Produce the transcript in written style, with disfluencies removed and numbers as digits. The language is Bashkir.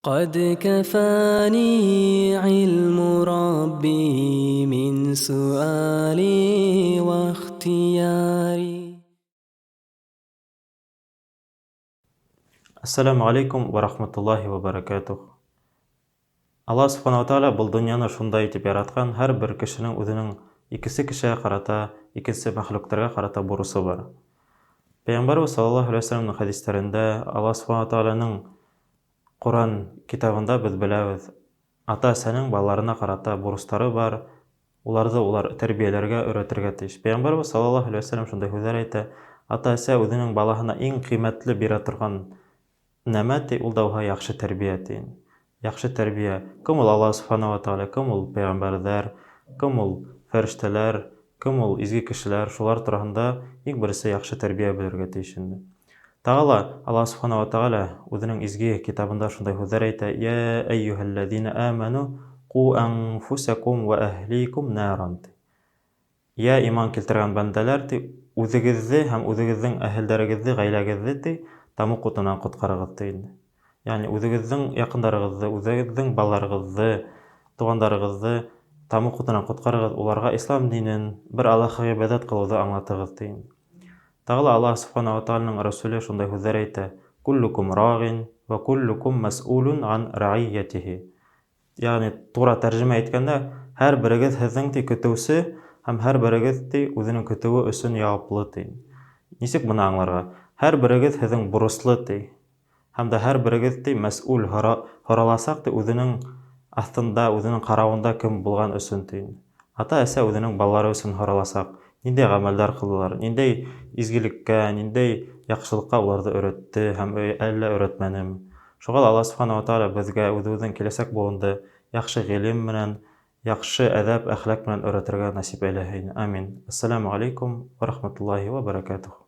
قد كفاني علم ربي من سؤالي واختياري. Ассаламу алейкум ва рахматуллахи ва баракатух. Аллаһ Субхана ва Тааля был донъяны шундай итеп яратҡан, һәр бер кешенең үҙенең икенсе кешегә ҡарата, икенсе мәхлүктәргә ҡарата бурысы бар. Пәйғәмбәрбеҙ саллаллаһу алейһи ва сәлләмнең хәдистәрендә, Аллаһ Субхана ва Тааляның Ҡоран китабында беҙ беләбеҙ, ата-әсәнең балаларына ҡарата бурыстары бар, уларҙы улар тәрбиәләргә, өйрәтергә тейеш. Пәйғәмбәрбеҙ саллаллаһу алейһи ва сәлләм шундай һүҙҙәр әйтә: ата-әсә үҙенең балаһына иң ҡиммәтле бирә торған нәмә ти, ул да булһа яҡшы тәрбиә ти. Яҡшы тәрбиә. Кем ул Аллаһ Субхана ва Тааля, кем ул пәйғәмбәрҙәр, кем ул фәрештәләр, кем ул изге кешеләр, шулар тураһында иң беренсе яҡшы тәрбиә белергә тейеш инде. Тағы ла Аллаһ Субхана ва Тааля үҙенең изге китабында шундай һүҙҙәр әйтә: Йә әйюһәлләзина аману ҡу анфусакум ва әһликум наран. Йә иман килтергән бәндәләр, ти, үҙегеҙҙе һәм үҙегеҙҙең әһелдәрегеҙҙе, ғаиләгеҙҙе, ти, тамуҡ утынан ҡотҡарығыҙ, ти инде. Ягъни үҙегеҙҙең яҡындарығыҙҙы, үҙегеҙҙең балаларығыҙҙы, туғандарығыҙҙы тамуҡ утынан ҡотҡарығыҙ, уларға ислам динен, бер Аллаһҡа ғибәҙәт ҡылыуҙы аңлатығыҙ, ти инде. Тағы ла Аллаһ Субхана ва Тааляның Расуле шундай һүҙҙәр әйтә: Куллукум рағин ва куллукум мәс'улун ан раиятихи. Ягъни тура тәржемә иткәндә, һәр берегеҙ һеҙҙең, ти, көтөүсе һәм һәр берегеҙ, ти, үҙенең көтөүе өсөн яуаплы, ти. Нисек быны аңларға? Һәр берегеҙ һеҙҙең бурыслы, ти. Һәм дә һәр берегеҙ, ти, мәс'ул һораласаҡ, ти, үҙенең аҫтында, үҙенең ҡарауында кем булған өсөн, ти. Ата-әсә үҙенең балалары өсөн һораласаҡ. Ниндәй ғәмәлдәр ҡылдылар, ниндәй изгелеккә, ниндәй яҡшылыҡҡа уларҙы өйрәтте һәм әллә өйрәтмәнеме. Шуға ла Аллаһ Субхана ва Тааля беҙгә үҙебеҙҙең киләсәк быуынды яҡшы ғилем менән, яҡшы әҙәп, әхлаҡ менән өйрәтергә насип әйләһен. Амин. Ассаламу алейкум ва рахматуллахи ва баракатух.